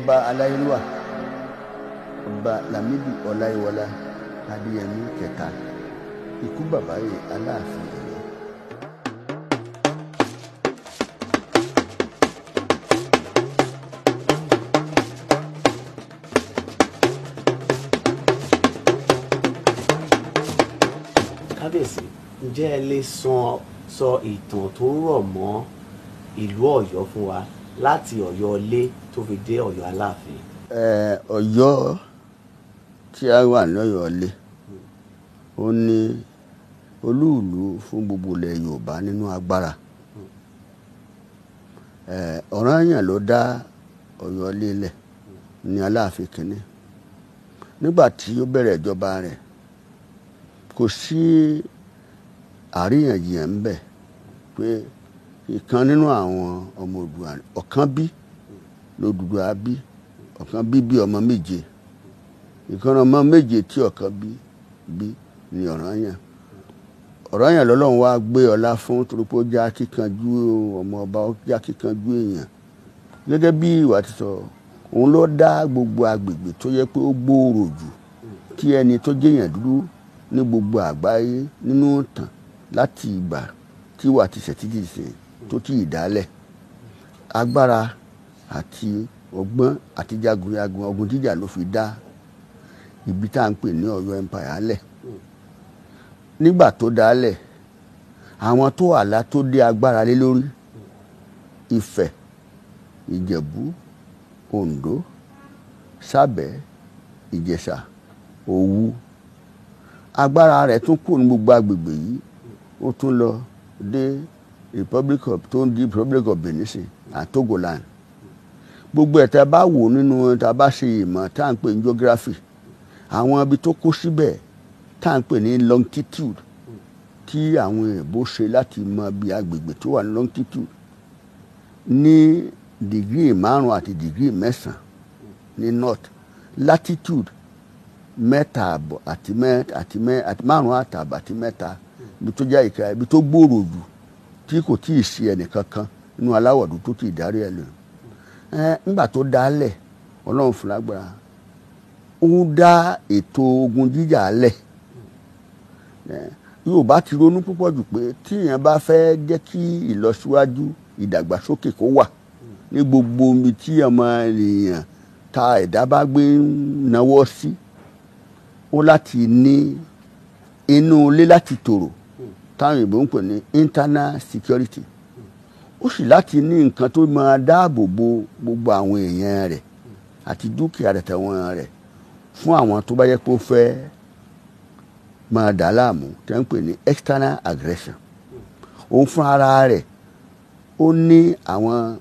Ọba aláyélúwà, Ọba Lámídì Ọláyíwọlá Adéyẹmí kẹta, ikú bàbá yìí Aláàfin Ọ̀yọ́. Kábíyèsí, ǹjẹ́ ẹ lè sọ ìtàn tó rọ̀ mọ́ ìlú Ọ̀yọ́ fún wa láti Ọ̀yọ́ ilé tó fi dé Ọ̀yọ́ Aláàfin? Ọ̀yọ́ tí a wà lọ́yọ̀ọ́ ilé, ó ní olúùlú fún gbogbo ilẹ̀ Yorùbá nínú agbára. Ọ̀rànyàn ló dá Ọ̀yọ́ ilé lẹ̀ ní Aláàfin kìíní. Nígbà tí ó bẹ̀rẹ̀ ìjọba rẹ̀, kò sí àríyànjiyàn ń bẹ pé ìkan nínú àwọn ọmọ Oòduà, ọ̀kan bí lOdùduwà bí, ọ̀kan bí bí ọmọ méje. Ìkan ọmọ méje tí ọ̀kan bí bí ni Ọ̀rànyàn. Ọ̀rànyàn lọ́lọ́run wá gbé ọlá fún torí pé ó já kíkanjú ọmọ ọba, ó já kíkanjú èèyàn. Gẹ́gẹ́ bí ìwà ti sọ, òun ló dá gbogbo agbègbè tó yẹ pé ó gbòòrò jù kí ẹni tó jẹ́yàn dúdú ní gbogbo àgbáyé nínú ìtàn láti ìgbà tí ìwà ti ṣẹ̀ títí ṣe tó tí ì dálẹ̀. Agbára àti ọgbọ́n àti jagunjagun ogun jíjà ló fi dá ibi tá à ń pè ní Ọ̀yọ́ Empire lẹ̀. Nígbà tó dálẹ̀, àwọn tó àlá tó dé agbára lé lórí, Ifẹ̀, Ìjẹ̀bú, Oǹdó, Sábẹ̀, Ìjẹ̀ṣà, Òwu. Agbára rẹ̀ tún kù ní gbogbo agbègbè yìí, ó tún lọ dé Republic of tó ń di Republic of Benin sí àti Togoland. Gbogbo ẹ̀ tá a bá wò nínú tá a bá ṣe ìmọ̀ tá à ń pè ní geography, àwọn ibi tó kó síbẹ̀ tá à ń pè ní longitude tí àwọn èèbó ṣe láti mọ bí agbègbè tó wà ní longitude ní dìgírì 5 àti dìgírì 9 ní north, latitude 3.5 àti 5.5 àti 3, ibi tó jẹ́ ìka ibi tó gbòòrò jù tí kò tíì sí ẹnìkankan nínú aláwọ̀ dúdú tó ti darí ẹ lọ. Nígbà tó dálẹ̀, Ọlọ́run fún lágbára, ó dá ètò ogun jíjà lẹ̀. Yorùbá ti ronú púpọ̀ jù pé tí èèyàn bá fẹ́ jẹ́ kí ìlọsíwájú ìdàgbàsókè kó wà ní gbogbo omi tí ọmọ ènìyàn ta ẹ̀dá bá gbé ń nawọ́ sí, ó láti ní inú ilé láti tòrò táwọn òyìnbó ń pè ní internal security. Ó sì láti ní nǹkan tó máa dáàbò bo gbogbo àwọn èèyàn rẹ̀ àti dúkìá rẹ̀ tẹ̀wọ̀n rẹ̀ fún àwọn tó bá yẹ kó fẹ́ máa dà láàmú tí wọ́n ń pè ní external aggression. Òun fún ara rẹ̀ ó ní àwọn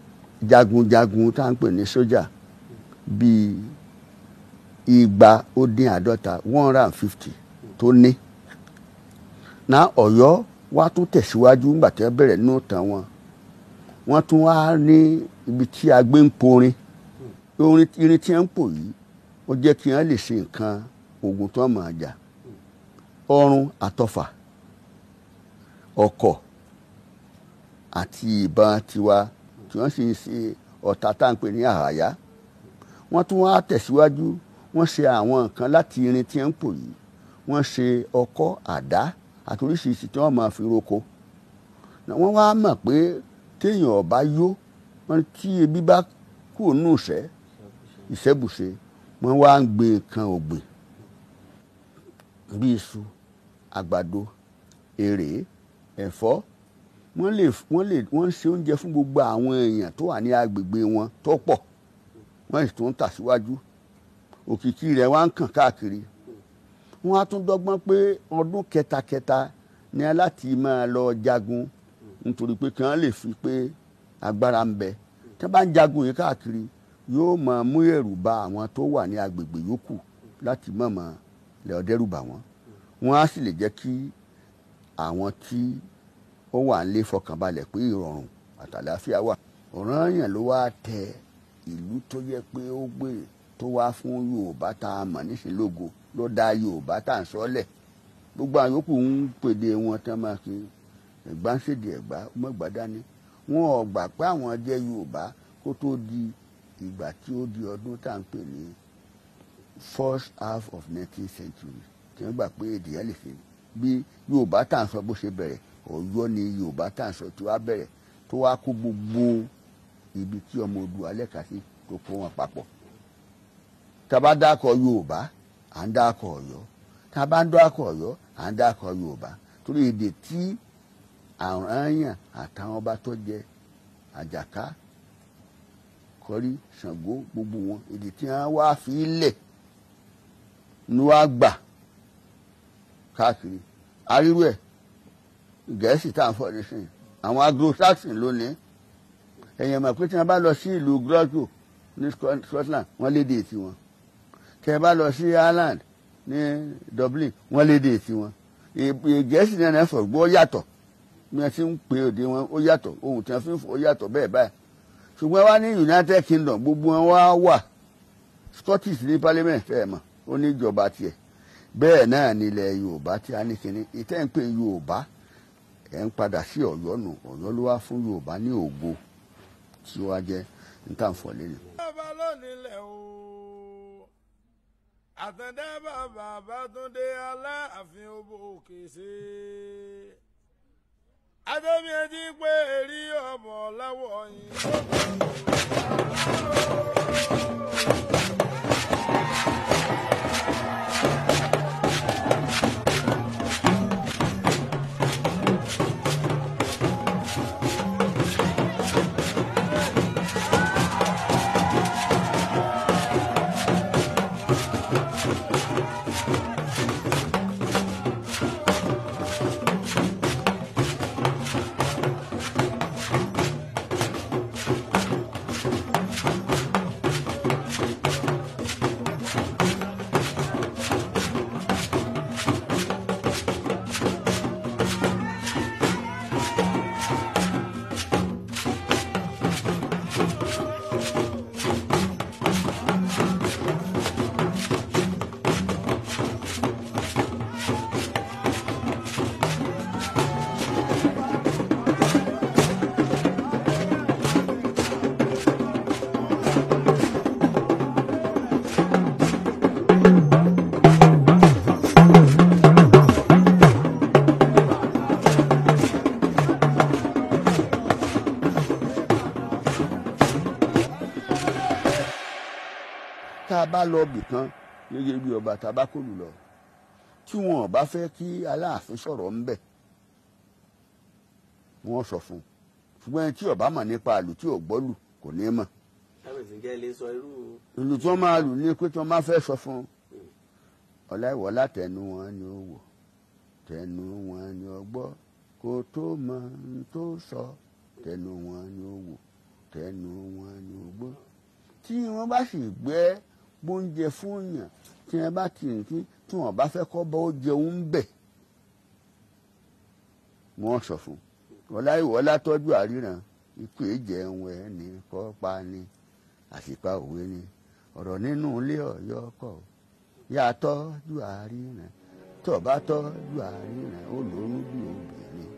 jagunjagun tá à ń pè ní sójà bíi 250, 150 tó ní. Ná Ọ̀yọ́ wá tún tẹ̀síwájú nígbà tí wọ́n bẹ̀rẹ̀ nínú ìtàn wọn. Wọ́n tún wá ní ibi tí a gbé ń porin. Irin tí wọ́n ń pò yìí ó jẹ́ kí wọ́n lè ṣe nǹkan ogun tó máa jà. Ọrun àtọfà, ọ̀kọ̀ àti ìbọn tiwa tí wọ́n sì ń ṣe ọ̀tá tá à ń pè ní àhàyá. Wọ́n tún wá tẹ̀síwájú, wọ́n ṣe àwọn nǹkan láti irin tí wọ́n ń pò yìí. Wọ́n ṣe ọkọ́, àdá àti oríṣiríṣi tí wọ́n máa fi roko. Wọ́n wá mọ̀ pé téèyàn ò bá yó, wọ́n tí ebi bá kúrò nínú ìṣẹ́, ìṣẹ́bùṣe, wọ́n wá ń gbin nǹkan ọ̀gbìn bí iṣu, àgbàdo, èrè, ẹ̀fọ́. Wọ́n ń ṣe oúnjẹ fún gbogbo àwọn èèyàn tó wà ní agbègbè wọn tó pọ̀. Wọ́n sì tún ń tà síwájú. Òkìkí rẹ̀ wá ń kàn káàkiri. Wọ́n á tún dọ́gbọ́n pé ọdún kẹtakẹta ni láti máa lọ jagun nítorí pé kí wọ́n lè fi pé agbára ń bẹ. Tí wọ́n bá ń jagun yìí káàkiri, yóò máa mú ẹ̀rù bà àwọn tó wà ní agbègbè yòókù láti má máa lọ dẹ́rù bà wọ́n. Wọ́n á sì lè jẹ́ kí àwọn tí ó wà nílé fọkànbalẹ̀ pé ìrọ̀rùn àtàlàáfíà wà. Ọ̀rànyàn ló wá tẹ ìlú tó yẹ pé ó gbé tó wá fún Yorùbá tá a mọ̀ nísìnyí ló dá Yorùbá tá à ń sọ́lẹ̀. Gbogbo àwọn yòókù ń pèdè wọn tán máa kí Ẹ̀gbá ń ṣèdè Ẹ̀gbá, mọ́ Ẹ̀gbá dání. Wọn ò gbà pé àwọn jẹ́ Yorùbá kó tó di Ìgbà tí ó di ọdún tá à ń pè ní first half of 19th century tí wọ́n gbà pé èdè yẹn lè ṣe bí Yorùbá tá à ń sọ bó ṣe bẹ̀rẹ̀. Ọ̀yọ́ ni Yorùbá tá à ń sọ tí wàá bẹ̀rẹ̀, tó wá kó gbogbo ibi tí ọmọ Oòduà lẹ́ka sí, tó kó wọn papọ̀. Tá a bá dákọ̀ Yorùbá, à ń dákọ̀ Ọ̀yọ́. Tá a bá ń dákọ̀ Ọ̀yọ́, à ń dákọ̀ Yorùbá, torí èdè tí àwọn àyàn àtàwọn ọba tó jẹ Àjàká, Kọrí, Ṣàngó, gbogbo wọn, èdè tí wọ́n wá fi lẹ̀ ni wọ́n á gbà káàkiri. Arírú ẹ̀ Gẹ̀ẹ́sì tá à ń fọ̀ nísìnyí, àwọn Anglo-Saxon lónìí. Ẹ̀yìn mọ̀ pé tí wọ́n bá lọ sí ìlú Glasgow ní Scotland, wọ́n lédè tiwọn. Tí wọ́n bá lọ sí Ireland ní Dublin, wọ́n lédè tiwọn. Gẹ̀ẹ́sì náà náà fọ̀ gbọ́ yàtọ̀, bí wọ́n ti ń pè òde wọn ó yàtọ̀, ohun tí wọ́n fi ń fọ̀ ó yàtọ̀ bẹ́ẹ̀ báyìí. Ṣùgbọ́n wá ní United Kingdom, gbogbo wọn wá wà. Scottish ní parliament fẹ́ mọ̀, ó ní ìjọba tiẹ̀. Bẹ́ẹ̀ náà nílẹ̀ Yorùbá tí a ní kinní ìtẹ́ ń pè Yorùbá, ẹ̀ ń padà sí Ọ̀yọ́ nù. Ọ̀yọ́ ló wá fún Yorùbá ní ògo tí ó wá jẹ́ ntànfọ̀ lẹ́nu. Bàbá lónìí o, Àtàndá bàbá Bátúndé Aláàfin òbò òkè ṣe. Adébíyẹn pé èrí ọmọ láwọ̀ yìí. Tá a bá lọ bì kan gẹ́gẹ́ bí ọba, tá a bá kó lù lọ, tí wọn ò bá fẹ́ kí Aláàfin sọ̀rọ̀ ńbẹ̀, wọ́n sọ fún un. Ṣùgbọ́n ẹni tí ó bá mọ̀ nípa àlù, tí ò gbọ́ lù, kò ní mọ̀. Kábíyèsí, ǹjẹ́ ẹ lè sọ irú ìlù tí wọ́n máa lù ní pé tí wọ́n máa fẹ́ sọ fún un, ọ̀làìwọ̀ látẹnu wọn ni ó wò, tẹnu wọn ni ó gbọ́, kó tó mọ ohun tó sọ, tẹnu wọn ni ó wò, tẹnu wọn ni ó gbọ́. Tí wọ́n bá sì gbé gbóúnjẹ fún yàn, tí wọ́n bá ti rìn, tí wọ́n bá fẹ́ kọ́ bọ́ ó jẹun ń bẹ̀, wọ́n sọ fún un, ọ̀làìwọ̀ látọ́jú àríran, ikú èjẹun ẹ̀ ní kọ́ pa ni, àṣìpa òwe ni ọ̀rọ̀ nínú ilé Ọ̀yọ́ kọ̀ yàtọ̀ ju àríran, tó bá tọ́jú àríran ó lóyún bí obìnrin.